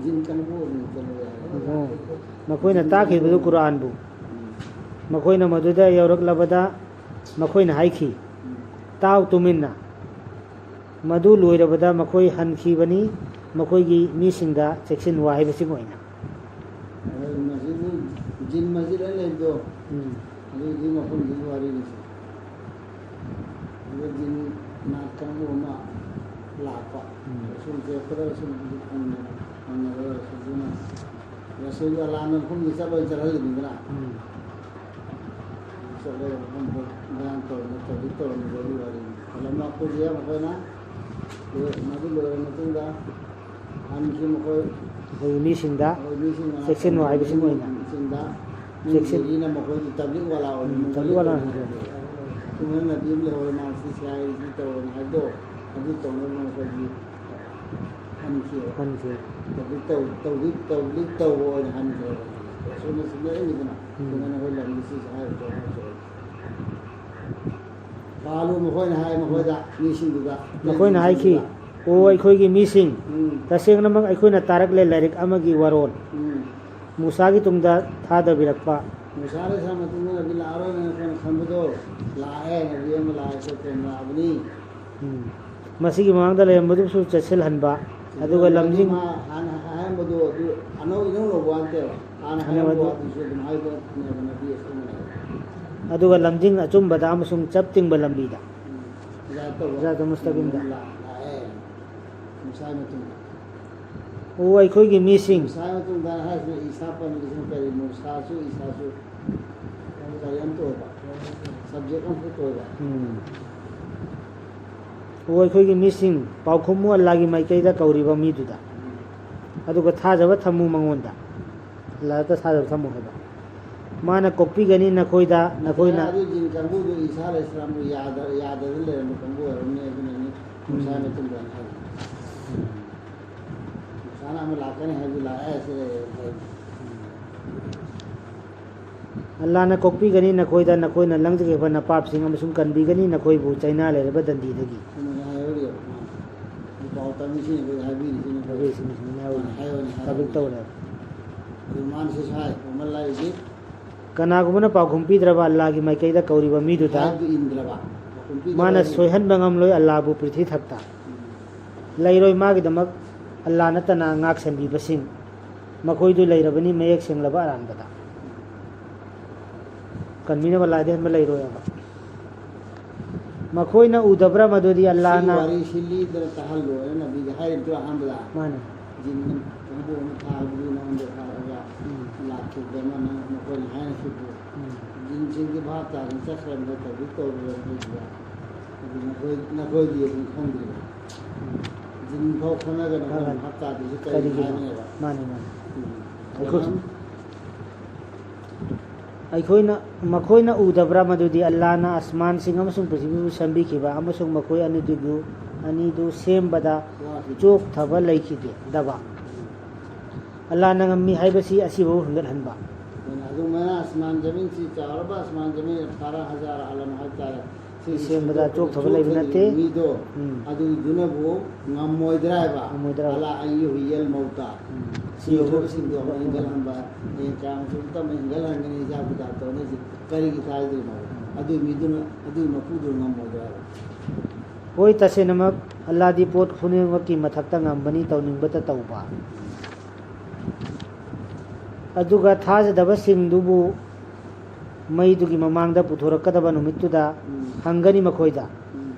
ꯖꯤꯟ ꯀꯥꯡꯕꯨ ꯑꯣꯏꯅ ꯆꯠꯂꯦ ꯍꯥꯏꯕ꯫ ꯑꯣ꯫ ꯃꯈꯣꯏꯅ ꯇꯥꯈꯤꯕꯗꯨ ꯀꯨꯔꯥꯟꯕꯨ꯫ ꯎꯝ꯫ ꯃꯈꯣꯏꯅ ꯃꯗꯨꯗ ꯌꯧꯔꯛꯂꯕꯗ ꯃꯈꯣꯏꯅ ꯍꯥꯏꯈꯤ, "ꯇꯥꯎ ꯇꯨꯃꯤꯟꯅ"꯫ ꯃꯗꯨ ꯂꯣꯏꯔꯕꯗ ꯃꯈꯣꯏ ꯍꯟꯈꯤꯕꯅꯤ, ꯃꯈꯣꯏꯒꯤ ꯃꯤꯁꯤꯡꯗ ꯆꯦꯛꯁꯤꯟꯋꯥ ꯍꯥꯏꯕꯁꯤꯡ ꯑꯣꯏꯅ꯫ ꯑꯗꯨ ꯃꯁꯤꯗꯤ ꯖꯤꯟ ꯃꯁꯖꯤꯗ ꯑꯅ ꯂꯩꯕꯗꯣ, ꯎꯝ꯫ ꯑꯗꯨꯒꯤ ꯃꯐꯝꯗꯨꯒꯤ ꯋꯥꯔꯤꯅꯤ꯫ ꯑꯗꯨ ꯖꯤꯟ ꯅꯥꯠ ꯀꯥꯡꯕꯨ ꯑꯃ ꯂꯥꯛꯄ꯫ ꯎꯝ꯫ ꯔꯁꯨꯜꯁꯦ ꯈꯨꯗꯛ ꯔꯁꯨꯜ ꯐꯪꯗꯅ, ꯐꯪꯅꯕ ꯔꯁꯨꯜꯗꯨꯅ, ꯔꯁꯨꯜ ꯑꯂꯥꯍꯅ ꯃꯐꯝꯗꯨ ꯆꯠꯂꯣꯏ ꯆꯠꯍꯜꯂꯤꯅꯤꯗꯅ꯫ ꯎꯝ꯫ ꯆꯠꯂꯒ ꯃꯐꯝꯗꯨ ꯃꯌꯥꯝ ꯇꯧꯔꯝꯕ, ꯇꯧꯕꯤ ꯇꯧꯔꯝꯕꯗꯨꯒꯤ ꯋꯥꯔꯤꯅꯤ꯫ ꯐꯂꯝ ꯃꯥ ꯀꯨꯂꯤꯌꯥ ꯃꯈꯣꯏꯅ ꯂꯣꯏ-, ꯃꯗꯨ ꯂꯣꯏꯔꯕ ꯃꯇꯨꯡꯗ ꯍꯟꯈꯤ ꯃꯈꯣꯏ꯫ ꯑꯩꯈꯣꯏꯒꯤ ꯃꯤꯁꯤꯡꯗ ꯑꯩꯈꯣꯏ ꯃꯤꯁꯤꯡꯅ ꯆꯦꯛꯁꯤꯟꯅꯣ ꯍꯥꯏꯕꯁꯤꯡ ꯑꯣꯏꯅ꯫ ꯃꯤꯁꯤꯡꯗ ꯆꯦꯛꯁꯤꯟ-, ꯃꯤꯡꯖꯦꯜꯒꯤꯅ ꯃꯈꯣꯏꯒꯤ ꯇꯕ꯭ꯂꯤꯛ ꯋꯥꯂꯥ ꯑꯣꯏꯅ ꯎꯝ, ꯃꯤꯡꯖꯦꯜ ꯇꯕ꯭ꯂꯤꯛ ꯋꯥꯂꯥ ꯑꯣꯏꯅ ꯑꯣꯏꯅ꯫ ꯁꯨꯃꯥꯏꯅ ꯅꯕꯤ ꯑꯃ ꯂꯩꯍꯧꯔꯦ, ꯃꯥ ꯁꯤ ꯁꯤ ꯍꯥꯏ, ꯁꯤ ꯇꯧꯔꯣꯅ ꯍꯥꯏꯕꯗꯣ, ꯑꯗꯨ ꯇꯧꯅꯕ ꯃꯈꯣꯏꯒꯤ ꯍꯟꯈꯤꯑꯕ꯫ ꯍꯟꯈꯤ꯫ ꯇꯧꯕꯤ-, ꯇꯧ-, ꯇꯧꯕꯤ-, ꯇꯧꯕꯤ-, ꯇꯧꯕ ꯑꯣꯏꯅ ꯍꯟꯈ꯭ꯔꯦꯕ꯫ ꯑꯁꯣꯝꯅ ꯁꯤꯟꯅꯔꯛꯏꯅꯤꯗꯅ, ꯎꯝ꯫ ꯑꯗꯨꯃꯥꯏꯅ ꯑꯩꯈꯣꯏ ꯂꯝꯒꯤ ꯁꯤꯁꯦ ꯍꯥꯏꯔꯤꯕ ꯋꯥꯍꯪꯁꯦ ꯑꯣꯏ꯫ ꯄꯥꯜꯂꯨ, ꯃꯈꯣꯏꯅ ꯍꯥꯏ, ꯃꯈꯣꯏꯗ, ꯃꯤꯁꯤꯡꯗꯨꯗ, ꯃꯈꯣꯏꯅ ꯍꯥꯏꯈꯤ, ꯃꯤꯁꯤꯡꯗꯨꯗ꯫ "ꯑꯣ, ꯑꯩꯈꯣꯏꯒꯤ ꯃꯤꯁꯤꯡ, ꯎꯝ꯫ ꯇꯁꯦꯡꯅꯃꯛ ꯑꯩꯈꯣꯏꯅ ꯇꯥꯔꯛꯂꯦ ꯂꯥꯏꯔꯤꯛ ꯑꯃꯒꯤ ꯋꯥꯔꯣꯜ꯫ ꯎꯝ꯫ ꯃꯨꯁꯥꯒꯤ ꯇꯨꯡꯗ ꯊꯥꯗꯕꯤꯔꯛꯄ"꯫ ꯃꯨꯁꯥ ꯑꯂꯩꯍꯤꯁꯁꯂꯥꯝ ꯃꯇꯨꯡꯗ ꯅꯕꯤ ꯂꯥꯛꯑꯔꯣꯏꯅ ꯑꯩꯈꯣꯏꯅ ꯈꯟꯕꯗꯣ ꯂꯥꯛꯑꯦ, ꯅꯕꯤ ꯑꯃ ꯂꯥꯛꯑꯦ, ꯁꯣꯏꯗꯅ ꯂꯥꯛꯑꯕꯅꯤ꯫ ꯎꯝ꯫ ꯃꯁꯤꯒꯤ ꯃꯃꯥꯡꯗ ꯂꯩꯔꯝꯕꯗꯨꯁꯨ ꯆꯦꯠꯁꯤꯜꯍꯟꯕ, ꯑꯗꯨꯒ ꯂꯝꯖꯤꯡ-꯫ ꯃꯥ ꯍꯥꯟꯅ ꯍꯥꯏꯔꯝꯕꯗꯣ ꯑꯗꯨ ꯑꯅꯧ-, ꯏꯅꯧ ꯅꯧꯕ ꯋꯥ ꯅꯠꯇꯦꯕ꯫ ꯍꯥꯟꯅ ꯍꯥꯏꯔꯝꯕ ꯑꯅꯧꯕ ꯋꯥꯗꯨꯁꯨ ꯑꯗꯨꯝ ꯍꯥꯏꯕꯅꯦꯕ ꯅꯕꯤ ꯑꯁꯦꯡꯕꯅꯦꯕ꯫ ꯑꯗꯨꯒ ꯂꯝꯖꯤꯡ ꯑꯆꯨꯝꯕꯗ ꯑꯃꯁꯨꯡ ꯆꯞ ꯇꯤꯡꯕ ꯂꯝꯕꯤꯗ꯫ ꯎꯝ꯫ ꯍꯤꯗꯥꯌꯠ ꯇꯧꯕ꯫ ꯁꯤꯔꯥꯇꯨꯜ ꯃꯨꯁꯇꯥꯀꯤꯝꯗ꯫ ꯂꯥꯛ-, ꯂꯥꯛꯑꯦ꯫ ꯃꯨꯁꯥꯒꯤ ꯃꯇꯨꯡꯗ꯫ ꯑꯣ, ꯑꯩꯈꯣꯏꯒꯤ ꯃꯤꯁꯤꯡ꯫ ꯃꯨꯁꯥꯒꯤ ꯃꯇꯨꯡꯗ ꯍꯥꯏꯔꯤꯁꯤꯅ ꯏꯁꯥ ꯄꯟꯕꯁꯤꯅ ꯀꯔꯤ? ꯃꯨꯁꯥꯁꯨ ꯏꯁꯥꯁꯨ ꯀꯔꯤ ꯑꯝꯇ ꯑꯣꯏꯕ? Subject ꯑꯝꯈꯛꯇ ꯑꯣꯏꯕ꯫ ꯎꯝ꯫ ꯑꯣ, ꯑꯩꯈꯣꯏꯒꯤ ꯃꯤꯁꯤꯡ, ꯄꯥꯎꯈꯨꯝꯃꯨ ꯑꯜꯂꯥꯒꯤ ꯃꯥꯏꯀꯩꯗ ꯀꯧꯔꯤꯕ ꯃꯤꯗꯨꯗ꯫ ꯎꯝ꯫ ꯑꯗꯨꯒ ꯊꯥꯖꯕ ꯊꯝꯃꯨ ꯃꯉꯣꯟꯗ꯫ ꯑꯜꯂꯥꯗ ꯊꯥꯖꯕ ꯊꯝꯃꯨ ꯍꯥꯏꯕ꯫ ꯃꯥꯅ ꯀꯣꯛꯄꯤꯒꯅꯤ ꯅꯈꯣꯏꯗ, ꯅꯈꯣꯏꯅ꯫ ꯑꯗꯨ ꯖꯤꯟ ꯀꯥꯡꯕꯨꯗꯨ ꯏꯁꯥ ꯑꯂꯩꯍꯤꯁꯁꯂꯥꯝꯕꯨ ꯌꯥꯗ-, ꯌꯥꯗꯗꯅ ꯂꯩꯔꯝꯕ ꯀꯥꯡꯕꯨ ꯑꯣꯏꯔꯝꯅꯤ, ꯑꯗꯨꯅꯅꯤ ꯎꯝ꯫ ꯃꯨꯁꯥꯒꯤ ꯃꯇꯨꯡꯗ ꯍꯥꯏꯔꯤ꯫ ꯎꯝ꯫ ꯃꯨꯁꯥꯅ ꯑꯃ ꯂꯥꯛꯀꯅꯤ ꯍꯥꯏꯕꯗꯨ ꯂꯥꯛꯑꯦ, ꯁꯤ ꯂꯩꯔꯦ ꯍꯥꯏ꯫ ꯑꯜꯂꯥꯅ ꯀꯣꯛꯄꯤꯒꯅꯤ ꯅꯈꯣꯏꯗ, ꯅꯈꯣꯏꯅ ꯂꯪꯖꯈꯤꯕ ꯅꯄꯥꯞꯁꯤꯡ ꯑꯃꯁꯨꯡ ꯀꯟꯕꯤꯒꯅꯤ ꯅꯈꯣꯏꯕꯨ ꯆꯩꯅꯥ ꯂꯩꯔꯕ ꯗꯟꯗꯤꯗꯒꯤ꯫ ꯑꯗꯨꯃꯥꯏꯅ ꯍꯥꯏꯍꯧꯔꯤꯕ ꯃꯥꯅ꯫ ꯑꯗꯨ ꯄꯥꯎ ꯇꯝꯃꯤꯁꯤꯡ ꯑꯩꯈꯣꯏꯗ ꯍꯥꯏꯕꯤꯔꯤꯁꯤꯅ ꯑꯩꯈꯣꯏ ꯍꯥꯏꯕꯤꯔꯤꯁꯤꯅ ꯁꯨꯃꯥꯏꯅ ꯍꯥꯏꯍꯧꯔꯤ꯫ ꯃꯥꯅ ꯍꯥꯏꯍꯧꯔꯤ ꯍꯥꯏꯕ꯫ ꯇꯕ꯭ꯂꯤꯛ ꯇꯧꯔꯦꯕ꯫ ꯑꯗꯨ ꯃꯥꯅ ꯁꯤ ꯁꯥꯏ, ꯃꯃꯜ ꯂꯥꯏꯔꯤꯁꯤ ꯀꯅꯥꯒꯨꯝꯕꯅ ꯄꯥꯎꯈꯨꯝ ꯄꯤꯗ꯭ꯔꯕ ꯑꯜꯂꯥꯍꯒꯤ ꯃꯥꯏꯀꯩꯗ ꯀꯧꯔꯤꯕ ꯃꯤꯗꯨꯗ ꯍꯥꯏꯕꯗꯨ ꯏꯟꯗ꯭ꯔꯕ, ꯄꯥꯎꯈꯨꯝ ꯄꯤꯗ꯭ꯔꯕ ꯃꯥꯅ ꯃꯤ꯫ ꯁꯣꯏꯍꯟꯕ ꯉꯝꯂꯣꯏ ꯑꯜꯂꯥꯍꯕꯨ ꯄ꯭ꯔꯤꯊꯤ ꯊꯛꯇ꯫ ꯎꯝ꯫ ꯂꯩꯔꯣꯏ ꯃꯥꯒꯤꯗꯃꯛ ꯑꯜꯂꯥꯍ ꯅꯠꯇꯅ ꯉꯥꯛ ꯁꯦꯟꯕꯤꯕꯁꯤꯡ꯫ ꯃꯈꯣꯏꯗꯨ ꯂꯩꯔꯕꯅꯤ ꯃꯌꯦꯛ ꯁꯦꯡꯂꯕ ꯑꯔꯥꯟꯕꯗ꯫ ꯀꯟꯕꯤꯅꯕ ꯑꯜꯂꯥꯍꯗꯤ ꯍꯟꯕ ꯂꯩꯔꯣꯏꯕ꯫ ꯃꯈꯣꯏꯅ ꯎꯗꯕ꯭ꯔꯥ ꯃꯗꯨꯗꯤ ꯁꯤꯒꯤ ꯑꯜꯂꯥꯍꯅ ꯋꯥꯔꯤꯁꯤ ꯂꯤꯗꯅ ꯇꯥꯍꯜꯂꯣ ꯍꯥꯏꯅ ꯅꯕꯤꯗ ꯍꯥꯏꯔꯤꯕꯗꯣ ꯑꯍꯥꯟꯕꯗ꯫ ꯃꯥꯅꯦ꯫ ꯖꯤꯟ ꯀꯥꯡꯕꯨ ꯑꯃ ꯊꯥꯕꯗꯨ ꯅꯉꯣꯟꯗ ꯊꯥꯔꯛꯑꯒ ꯎꯝ꯫ ꯂꯥꯛꯈꯤꯕꯗ ꯑꯃ ꯅꯪ ꯃꯈꯣꯏꯅ ꯍꯥꯏꯅꯈꯤꯕꯗꯨ꯫ ꯎꯝ꯫ ꯖꯤꯟꯁꯤꯡꯗꯤ ꯚꯥꯞ ꯇꯥꯗꯅ ꯆꯠꯈ꯭ꯔꯕ ꯅꯠꯇ꯭ꯔꯗꯤ ꯇꯧꯔꯨꯔꯕꯅꯤꯗ꯫ ꯑꯗꯨ ꯅꯈꯣꯏ, ꯅꯈꯣꯏꯗꯤ ꯑꯗꯨꯝ ꯈꯪꯗ꯭ꯔꯤꯕ꯫ ꯎꯝ꯫ ꯖꯤꯟ ꯐꯥꯎ ꯈꯪꯉꯒ ꯅꯈꯣꯏꯅ ꯈꯪꯉꯒ ꯚꯥꯞ ꯇꯥꯗ꯭ꯔꯤꯁꯤ ꯀꯔꯤꯒꯤꯅꯣ ꯀꯔꯤꯒꯤꯅꯣ? ꯍꯥꯏꯕꯅꯦꯕ꯫ ꯃꯥꯅꯦ, ꯃꯥꯅꯦ꯫ ꯎꯝ꯫ ꯑꯩꯈꯣꯏ ꯑꯩꯈꯣꯏꯅ, ꯃꯈꯣꯏꯅ ꯎꯗꯕ꯭ꯔꯥ ꯃꯗꯨꯗꯤ ꯑꯜꯂꯥꯍꯅ ꯑꯁꯃꯥꯟꯁꯤꯡ ꯑꯃꯁꯨꯡ ꯄ꯭ꯔꯤꯊꯤꯕꯤꯕꯨ ꯁꯦꯝꯕꯤꯈꯤꯕ ꯑꯃꯁꯨꯡ ꯃꯈꯣꯏ ꯑꯅꯤꯗꯨꯕꯨ, ꯑꯅꯤꯗꯨ ꯁꯦꯝꯕꯗ ꯆꯣꯛꯊꯕ ꯂꯩꯈꯤꯗꯦꯗꯕ? ꯑꯜꯂꯥꯍꯅ ꯉꯝꯃꯤ ꯍꯥꯏꯕꯁꯤ ꯑꯁꯤꯕꯕꯨ ꯍꯦꯟꯒꯠꯍꯟꯕ꯫ ꯑꯗꯨꯅ ꯑꯗꯨꯃꯥꯏꯅ ꯑꯁꯃꯥꯟ ꯖꯃꯤꯟꯁꯤ ꯆꯥꯎꯔꯕ ꯑꯁꯃꯥꯟ ꯖꯃꯤꯟ ꯐꯥꯔꯥ ꯍꯖꯥꯔ ꯑꯥꯂꯝ ꯍꯥꯏꯕ ꯇꯥꯔꯦ꯫ ꯁꯤ ꯁꯦꯝꯕꯗ ꯆꯣꯛꯊꯕ ꯂꯩꯕ ꯅꯠꯇꯦ꯫ ꯃꯤꯗꯣ ꯎꯝ꯫ ꯑꯗꯨꯗꯨꯅꯕꯨ ꯉꯝꯃꯣꯏꯗ꯭ꯔꯥ ꯍꯥꯏꯕ? ꯉꯝꯃꯣꯏꯗ꯭ꯔꯥ ꯍꯥꯏꯕ? ꯑꯂꯥ ꯑꯟ ꯌꯨꯍꯌꯤꯌꯜ ꯃꯧꯇꯥ꯫ ꯎꯝ꯫ ꯁꯤꯈ꯭ꯔꯕꯁꯤꯡꯗꯣ ꯑꯃꯨꯛ ꯍꯤꯡꯒꯠꯍꯟꯕ, ꯍꯌꯦꯡ ꯀꯌꯥꯃꯨꯛ ꯇꯞꯅ ꯍꯤꯡꯒꯠꯍꯟꯒꯅꯤ, ꯍꯤꯁꯥꯕ ꯀꯤꯇꯥꯕ ꯇꯧꯅꯤ꯫ ꯀꯔꯤꯒꯤ ꯊꯥꯖꯗ꯭ꯔꯤꯅꯣ? ꯎꯝ꯫ ꯑꯗꯨ ꯃꯤꯗꯨꯅ, ꯑꯗꯨ ꯃꯄꯨꯗꯨꯅ ꯉꯝꯃꯣꯏꯗ꯭ꯔꯥ ꯍꯥꯏꯕ? ꯍꯣꯏ, ꯇꯁꯦꯡꯅꯃꯛ ꯑꯜꯂꯥꯗꯤ ꯄꯣꯠ ꯈꯨꯗꯤꯡꯃꯛꯀꯤ ꯃꯊꯛꯇ ꯉꯝꯕꯅꯤ, ꯇꯧꯅꯤꯡꯕꯇ ꯇꯧꯕ꯫ ꯑꯗꯨꯒ ꯊꯥꯖꯗꯕꯁꯤꯡꯗꯨꯕꯨ ꯃꯩꯗꯨꯒꯤ ꯃꯃꯥꯡꯗ ꯄꯨꯊꯣꯔꯛꯀꯗꯕ ꯅꯨꯃꯤꯠꯇꯨꯗ ꯎꯝ꯫ ꯍꯪꯒꯅꯤ ꯃꯈꯣꯏꯗ, ꯎꯝ꯫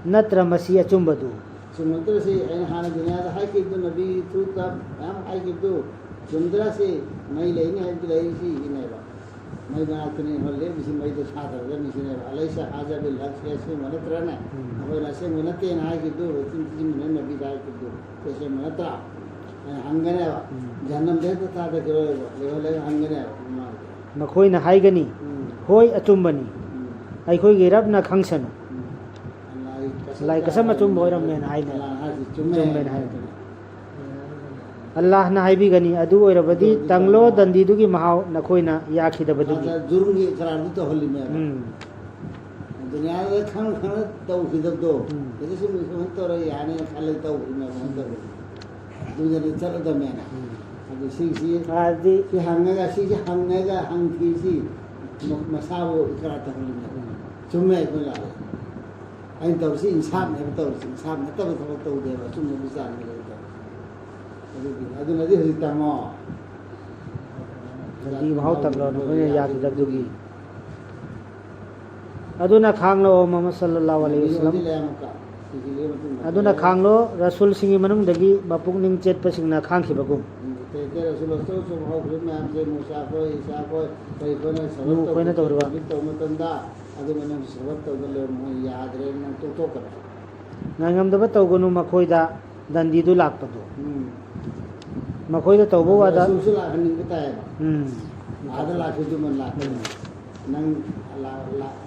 ꯅꯠꯇ꯭ꯔ ꯃꯁꯤ ꯑꯆꯨꯝꯕꯗꯨ? ꯆꯨꯝꯃꯛꯇ꯭ꯔꯁꯤ ꯑꯩꯅ ꯍꯥꯟꯅ ꯗꯨꯅꯤꯌꯥꯗ ꯍꯥꯏꯈꯤꯕꯗꯨ ꯅꯕꯤ ꯇꯨ ꯇ ꯃꯌꯥꯝ ꯍꯥꯏꯈꯤꯕꯗꯨ ꯆꯨꯝꯗ꯭ꯔꯁꯤ? ꯃꯩ ꯂꯩꯅꯤ ꯍꯥꯏꯕꯗꯨ ꯂꯩꯔꯤꯁꯤ ꯏꯅꯦꯕ꯫ ꯃꯩ ꯃꯅꯥꯛꯇꯅꯤ ꯍꯣꯏ ꯂꯦꯞꯄꯤꯁꯤ, ꯃꯩꯗꯣ ꯊꯥꯗꯔꯒꯅꯤ ꯁꯤꯅꯦꯕ꯫ ꯑꯂꯩꯁ ꯍꯥꯖꯥ ꯕꯤꯜ ꯍꯛ ꯁꯤ ꯑꯁꯦꯡꯕ ꯅꯠꯇ꯭ꯔꯅꯦ? ꯎꯝ꯫ ꯑꯩꯈꯣꯏꯅ ꯑꯁꯦꯡꯕ ꯅꯠꯇꯦꯅ ꯍꯥꯏꯈꯤꯕꯗꯨ, ꯆꯤꯟ ꯊꯤꯖꯤꯟꯕꯅꯦ ꯅꯕꯤꯗ ꯍꯥꯏꯈꯤꯕꯗꯨ꯫ ꯇꯁꯦꯡꯕ ꯅꯠꯇ꯭ꯔꯥ? ꯑꯩꯅ ꯍꯪꯒꯅꯦꯕ꯫ ꯎꯝ꯫ ꯖꯍꯟꯅꯝꯗ ꯍꯦꯛꯇ ꯊꯥꯗꯈꯤꯔꯣꯏꯕ꯫ ꯂꯩꯍꯜꯂꯒ ꯍꯪꯒꯅꯦꯕ ꯃꯃꯥꯡꯗ꯫ ꯃꯈꯣꯏꯅ ꯍꯥꯏꯒꯅꯤ, ꯎꯝ꯫ "ꯍꯣꯏ, ꯑꯆꯨꯝꯕꯅꯤ꯫ ꯎꯝ꯫ ꯑꯩꯈꯣꯏꯒꯤ ꯔꯕꯅ ꯈꯪꯁꯅꯨ꯫ ꯎꯝ꯫ ꯑꯜꯂꯥꯍꯒꯤ ꯀꯁꯝ ꯑꯜꯂꯥꯍꯒꯤ ꯀꯁꯝ ꯆꯥꯔꯕꯅꯤ꯫ ꯑꯆꯨꯝꯕ ꯑꯣꯏꯔꯝꯃꯦꯅ ꯍꯥꯏꯅ꯫ ꯑꯜꯂꯥꯍꯅ ꯍꯥꯏꯁꯤ ꯆꯨꯝꯃꯦ꯫ ꯆꯨꯝꯃꯦꯅ ꯍꯥꯏꯅ꯫ ꯑꯜꯂꯥꯍꯅ ꯍꯥꯏꯕꯤꯒꯅꯤ, "ꯑꯗꯨ ꯑꯣꯏꯔꯕꯗꯤ ꯑꯗꯨ ꯑꯣꯏꯔꯗꯤ ꯇꯪꯂꯣ ꯇꯪꯂꯣ꯫ ꯗꯟꯗꯤꯗꯨꯒꯤ ꯃꯍꯥꯎ ꯅꯈꯣꯏꯅ ꯌꯥꯈꯤꯗꯕꯗꯨꯒꯤ"꯫ ꯑꯗ ꯖꯨꯔꯨꯝꯒꯤ ꯏꯀ꯭ꯔꯥꯔꯗꯨ ꯇꯧꯍꯜꯂꯤꯃꯦꯕ꯫ ꯎꯝ꯫ ꯗꯨꯅꯤꯌꯥꯗ ꯈꯪ ꯈꯪꯅ ꯇꯧꯈꯤꯗꯕꯗꯣ, ꯎꯝ꯫ ꯁꯤꯗ ꯁꯨꯝ ꯁꯨꯃꯥꯏꯅ ꯇꯧꯔ ꯌꯥꯅꯤꯅ ꯈꯜꯂꯒ ꯇꯧꯈꯤꯕꯅꯦꯕ, ꯁꯨꯃꯥꯏꯅ ꯇꯧꯈꯤꯕꯅꯦ꯫ ꯑꯗꯨꯗꯅꯦ ꯆꯠꯂꯗꯕꯅꯦꯅ꯫ ꯎꯝ꯫ ꯑꯗꯨ ꯁꯤꯒꯤꯁꯤ, ꯑꯗꯨꯗꯤ ꯁꯤ ꯍꯪꯉꯒ, ꯁꯤꯁꯤ ꯍꯪꯉꯒ ꯍꯪꯈꯤꯁꯤ ꯃ-, ꯃꯁꯥꯕꯨ ꯏꯀꯥꯏ ꯇꯧꯍꯜꯂꯤꯅꯦ꯫ ꯆꯨꯝꯃꯦ, ꯑꯩꯈꯣꯏ ꯂꯥꯜꯂꯦ꯫ ꯑꯩꯅ ꯇꯧꯔꯤꯁꯤ ꯏꯟꯁꯥꯐꯅꯦꯕ ꯇꯧꯔꯤꯁꯤ, ꯏꯟꯁꯥꯐ ꯅꯠꯇꯕ ꯊꯕꯛ ꯇꯧꯗꯦꯕ, ꯑꯆꯨꯝꯕ ꯕꯤꯆꯥꯔꯅꯦꯕ ꯇꯧꯔꯤꯁꯤ꯫ ꯑꯗꯨꯒꯤ, ꯑꯗꯨꯅꯗꯤ ꯍꯧꯖꯤꯛ ꯇꯝꯃꯣ꯫ ꯂꯝꯕꯤ ꯃꯍꯥꯎ ꯇꯝꯂꯣ, ꯅꯈꯣꯏꯅ ꯌꯥꯈꯤꯗꯕꯗꯨꯒꯤ꯫ ꯑꯗꯨꯅ ꯈꯥꯡꯂꯣ, ꯃꯨꯍꯝꯃꯗ ꯁꯜꯂꯜꯂꯥꯍꯨ ꯑꯂꯩꯍꯤ ꯋꯥꯁꯜꯂꯝ꯫ ꯑꯗꯨꯅ ꯈꯥꯡꯂꯣ, ꯔꯁꯨꯜꯁꯤꯡꯒꯤ ꯃꯅꯨꯡꯗꯒꯤ ꯃꯄꯨꯛꯅꯤꯡ ꯆꯦꯠꯄꯁꯤꯡꯅ ꯈꯥꯡꯈꯤꯕꯒꯨꯝ꯫ ꯎꯝ, ꯑꯇꯩ ꯑꯇꯩ ꯔꯁꯨꯜ ꯑꯆꯧ ꯑꯆꯧꯕ ꯍꯧꯈ꯭ꯔꯤꯕ ꯃꯌꯥꯝꯁꯦ, ꯃꯨꯁꯥ ꯈꯣꯏ, ꯏꯁꯥ ꯈꯣꯏ, ꯀꯔꯤ ꯈꯣꯏꯅ ꯁꯕꯔ ꯅꯨꯍ ꯈꯣꯏꯅ ꯇꯧꯕ ꯇꯧꯔꯤꯕ꯫ ꯇꯧꯕ ꯃꯇꯝꯗ, ꯑꯗꯨꯒ ꯅꯪꯁꯨ ꯁꯕꯔ ꯇꯧꯗ ꯂꯩꯔꯝꯃꯣꯏ, ꯌꯥꯗ꯭ꯔꯦ, ꯅꯪ ꯇꯣꯛꯊꯣꯛꯈ꯭ꯔꯦ꯫ ꯉꯥꯏꯉꯝꯗꯕ ꯇꯧꯒꯅꯨ ꯃꯈꯣꯏꯗ, ꯗꯟꯗꯤꯗꯨ ꯂꯥꯛꯄꯗꯨ꯫ ꯎꯝ꯫ ꯃꯈꯣꯏꯗ ꯇꯧꯕ ꯋꯥꯗ꯫ ꯔꯁꯨꯜꯁꯨ ꯂꯥꯛꯍꯟꯅꯤꯡꯕ ꯇꯥꯏꯌꯦꯕ꯫ ꯎꯝ꯫ ꯑꯥꯗ ꯂꯥꯛꯈꯤꯕꯗꯨꯃ ꯂꯥꯛꯀꯅꯤ꯫ ꯎꯝ꯫ ꯅꯪ ꯂꯥ-, ꯂꯥ-,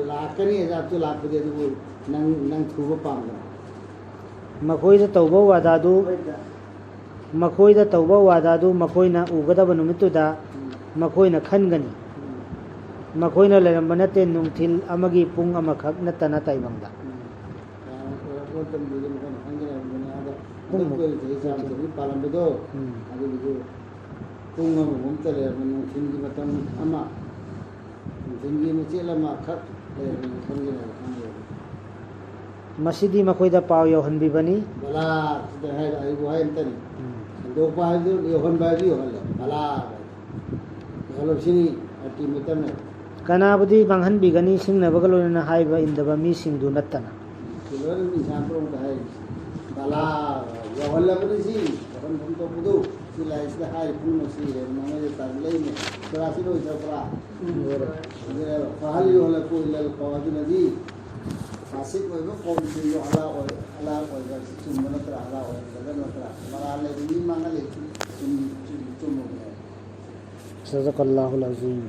ꯂꯥꯛꯀꯅꯤ, ꯑꯖꯥꯕꯇꯨ ꯂꯥꯛꯄꯗꯤ, ꯑꯗꯨꯕꯨ ꯅꯪ, ꯅꯪ ꯊꯨꯕ ꯄꯥꯝꯕ꯭ꯔꯥ? ꯃꯈꯣꯏꯗ ꯇꯧꯕ ꯋꯥꯗꯥꯗꯨ, ꯃꯈꯣꯏꯗ ꯇꯧꯕ ꯋꯥꯗꯥꯗꯨ ꯃꯈꯣꯏꯅ ꯎꯒꯗꯕ ꯅꯨꯃꯤꯠꯇꯨꯗ ꯎꯝ꯫ ꯃꯈꯣꯏꯅ ꯈꯟꯒꯅꯤ꯫ ꯎꯝ꯫ ꯃꯈꯣꯏꯅ ꯂꯩꯔꯝꯕ ꯅꯠꯇꯦ ꯅꯨꯡꯊꯤꯜ ꯑꯃꯒꯤ ꯄꯨꯡ ꯑꯃꯈꯛ ꯅꯠꯇꯅ ꯇꯥꯏꯕꯪꯗ꯫ ꯎꯝ꯫ ꯀꯌꯥꯝ ꯀꯨꯏꯔꯕ ꯃꯇꯝꯗꯨꯗ ꯃꯈꯣꯏꯅ ꯈꯪꯒꯅꯤ ꯍꯥꯏꯕꯗꯨꯅꯤ꯫ ꯑꯗꯣ ꯄꯨꯡꯃꯨꯛ꯫ ꯍꯟꯗꯛ ꯑꯩꯈꯣꯏ ꯆꯍꯤ ꯆꯥꯝꯃ ꯆꯠꯄꯒꯤ ꯄꯥꯜꯂꯝꯕꯗꯣ, ꯎꯝ꯫ ꯑꯗꯨꯒꯤꯗꯨ ꯄꯨꯡ ꯑꯃꯃꯨꯛꯇ ꯂꯩꯔꯝꯕ ꯅꯨꯡꯊꯤꯜꯒꯤ ꯃꯇꯝ ꯑꯃ, ꯅꯨꯡꯊꯤꯜꯒꯤ ꯃꯆꯦꯠ ꯑꯃꯈꯛ ꯂꯩꯔꯝꯃꯦ ꯈꯟꯒꯅꯤ ꯍꯥꯏꯕ ꯈꯪꯗꯦ꯫ ꯃꯁꯤꯗꯤ ꯃꯈꯣꯏꯗ ꯄꯥꯎ ꯌꯧꯍꯟꯕꯤꯕꯅꯤ꯫ ꯕꯂꯥ ꯁꯤꯗ ꯍꯥꯏꯔ ꯑꯩꯕꯨ ꯍꯥꯏ ꯑꯝꯇꯅꯤ꯫ ꯎꯝ꯫ ꯁꯟꯗꯣꯛꯄ ꯍꯥꯏꯕꯗꯨ, ꯌꯧꯍꯟꯕ ꯍꯥꯏꯕꯗꯨ ꯌꯧꯍꯜꯂꯦ꯫ ꯕꯂꯥ ꯍꯥꯏ꯫ ꯌꯧꯍꯜꯂꯨ ꯁꯤꯅꯤ ꯑꯜꯇꯤꯃꯦꯇꯝꯅꯦ꯫ ꯀꯅꯥꯕꯨꯗꯤ ꯃꯥꯡꯍꯟꯕꯤꯒꯅꯤ ꯁꯤꯡꯅꯕꯒ ꯂꯣꯏꯅꯅ ꯍꯥꯏꯕ ꯏꯟꯗꯕ ꯃꯤꯁꯤꯡꯗꯨ ꯅꯠꯇꯅ? ꯁꯤ ꯂꯣꯏꯅ ꯏꯟꯁꯥꯟ ꯄꯨꯝꯅꯃꯛꯇ ꯍꯥꯏꯔꯤꯁꯤ꯫ ꯕꯂꯥ ꯌꯧꯍꯜꯂꯕꯅꯤ ꯁꯤ꯫ ꯌꯧꯍꯟꯐꯝ ꯊꯣꯛꯄꯗꯨ ꯁꯤ ꯂꯥꯏꯔꯤꯛꯁꯤꯗ ꯍꯥꯏꯔꯤ ꯄꯨꯝꯅꯃꯛꯁꯤ ꯃꯉꯣꯟꯗ ꯇꯥꯟꯅ ꯂꯩꯅꯦ꯫ ꯁꯨꯔꯥꯁꯤ ꯂꯣꯏ ꯆꯠꯄ꯭ꯔꯥ? ꯂꯣꯏꯔꯦ꯫ ꯑꯗꯨꯅ ꯐꯍꯜ ꯌꯧꯍꯜꯂꯛꯄ ꯏꯜꯂꯜ ꯀꯣ ꯑꯗꯨꯅꯗꯤ ꯐꯥꯁꯤꯛ ꯑꯣꯏꯕ ꯀꯧꯝꯁꯤꯡꯗꯣ ꯍꯂꯥꯛ ꯑꯣꯏ-, ꯍꯂꯥꯛ ꯑꯣꯏꯕ ꯆꯨꯝꯕ ꯅꯠꯇ꯭ꯔꯥ? ꯍꯂꯥꯛ ꯑꯣꯏꯍꯟꯒꯗꯕ ꯅꯠꯇ꯭ꯔꯥ? ꯃꯔꯥꯜ ꯂꯩꯕ ꯃꯤ ꯃꯥꯡꯍꯜꯂꯦ꯫ ꯆꯨꯝ-, ꯆꯨꯝ-, ꯆꯨꯝꯃꯕꯅꯦ꯫ ꯁꯗꯀꯜꯂꯥꯍꯨꯜ ꯑꯖꯤꯝ꯫